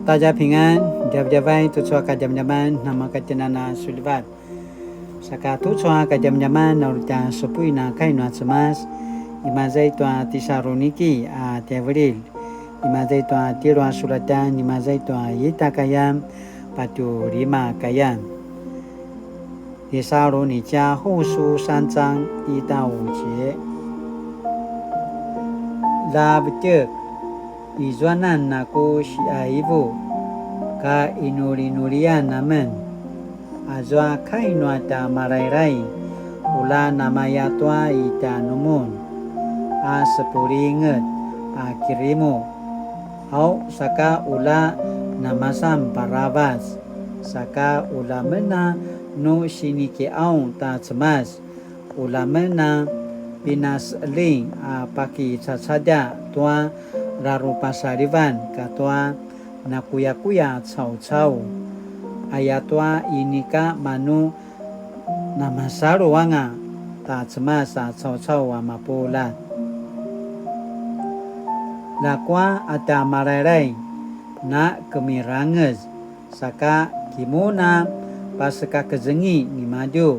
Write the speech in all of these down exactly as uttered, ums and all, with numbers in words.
大家平安, djavadjavay tucu a kadjamadjaman, namakatjenan a sulivat. Saka tucu a kadjamadjaman, na uri tja supuin a kai nua Cemas, imaza i tua Tisaluniki a tjaivililj, imaza i tua tjelu a sulatjan, imaza i tua ita kayan, patje lima kayan. 帖撒罗尼迦后书三章一到五节。 Lja vetjek, izuanan a ku siaivu, ka inulinulian amen, azua kai nua tja malailai, ula namaya tua i tjanumun, a sepulinget a kirimu, au saka ula namasan paravac, saka ula men a nu sinikiaung ta Cemas, ula men a pinaseling a pakicacadja tua rarupasalivan katua nakuyakuya caucau. Ayatua inika manu namasalu anga ta Cemas a caucau a mapuljat. Ljakua a tja malailai na kemirangez, saka kimun a pasekakezengi nimadju,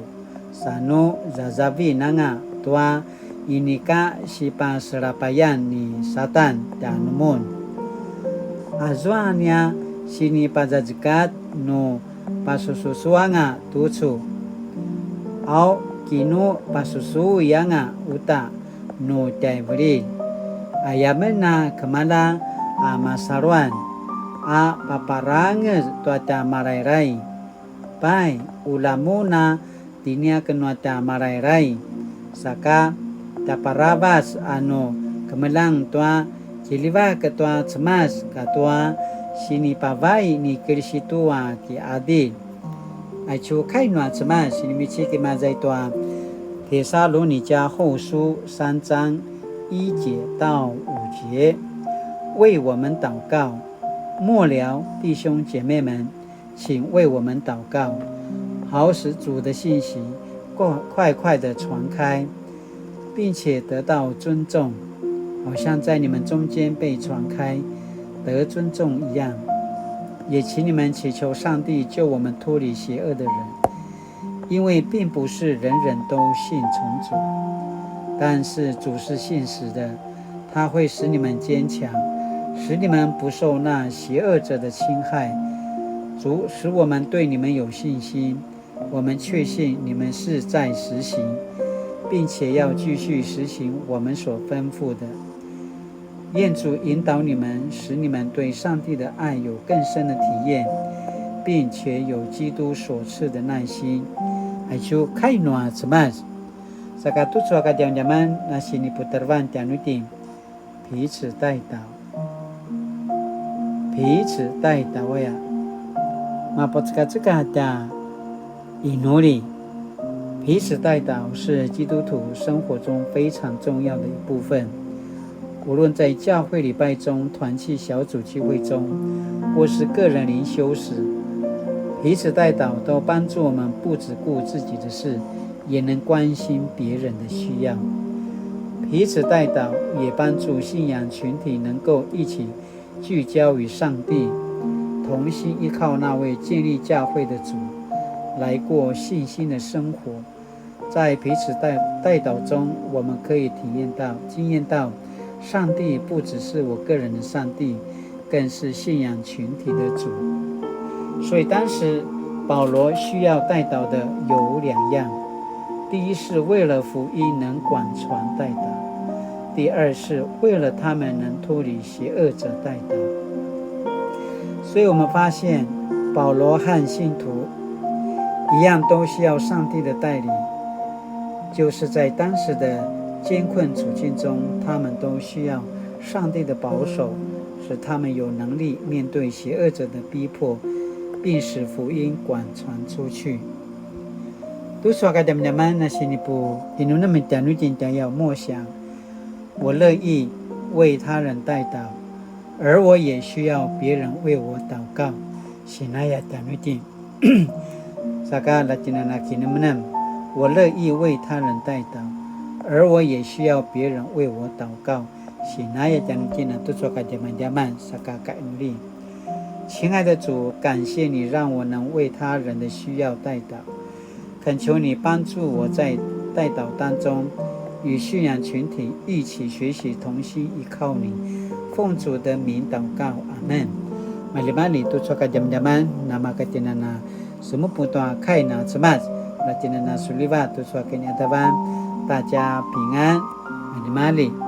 sa nu zazavin anga tua inika sipaselapayan ni Satan tjanumun. Azua nia sinipazazekat nu pasususuanga tucu, au kinu pasusui anga uta nu tjaivililj. Aya men a kemalja a masaluan a paparangez tua tja malailai. Pai, ula mun a tiniak nua tja malailai, saka tjaparavac a nu kemeljang tua kiljivak tua Cemas katua sinipavai ni Kilisitu a kiadil. Aicu kai nua Cemas sinimicik imaza i tua 帖撒罗尼迦后书三章一节到五节，为我们祷告。末了，弟兄姐妹们，请为我们祷告，好使主的信息快，快快地传开，并且得到尊重，好像在你们中间被传开，得尊重一样。也请你们祈求上帝救我们脱离邪恶的人，因为并不是人人都信从主，但是主是信实的，他会使你们坚强，使你们不受那邪恶者的侵害。主使我们对你们有信心，我们确信你们是在实行，并且要继续实行我们所吩咐的。愿主引导你们，使你们对上帝的爱有更深的体验，并且有基督所赐的耐心。Aicu kai nua Cemas. Saka tucu a kadjamadjaman na siniputarevan tjanuitjen, 彼此代祷。彼此代祷 aya. Mapucekaceka tja inuli. 彼此代祷是基督徒生活中非常重要的一部分。无论在教会礼拜中、团契小组聚会中，或是个人灵修时，彼此代祷都帮助我们不只顾自己的事，也能关心别人的需要。彼此代祷也帮助信仰群体能够一起聚焦于上帝，同心依靠那位建立教会的主，来过信心的生活。在彼此代，代祷中，我们可以体验到、经验到，上帝不只是我个人的上帝，更是信仰群体的主。所以当时保罗需要代祷的有两样，第一是为了福音能广传代祷，第二是为了他们能脱离邪恶者代祷。所以我们发现，保罗和信徒一样，都需要上帝的带领，就是在当时的艰困处境中，他们都需要上帝的保守，使他们有能力面对邪恶者的逼迫，并使福音广传出去。Tucu a kadjamadjaman a sinipu, kinemenem tjanuitjen tja 默想，我乐意为他人代祷，而我也需要别人为我祷告。Sinaya tjanuitjen. Saka la tjen a na kinemenem, 我乐意为他人代祷，而我也需要别人为我祷告。Sinaya tjanuitjen a tucu a kadjamadjaman, saka kainuli. 親愛的主，感謝你讓我能為他人的需要代禱，懇求你幫助我在代禱當中與信仰群體一起學習同心依靠你。奉主的名禱告，阿們。Maljimalji tucu a kadjamadjaman, namaka tjinana semupu tua kai na Cemas, la tjinana suliva tucu a kinaqadavan, 大家平安, maljimalji.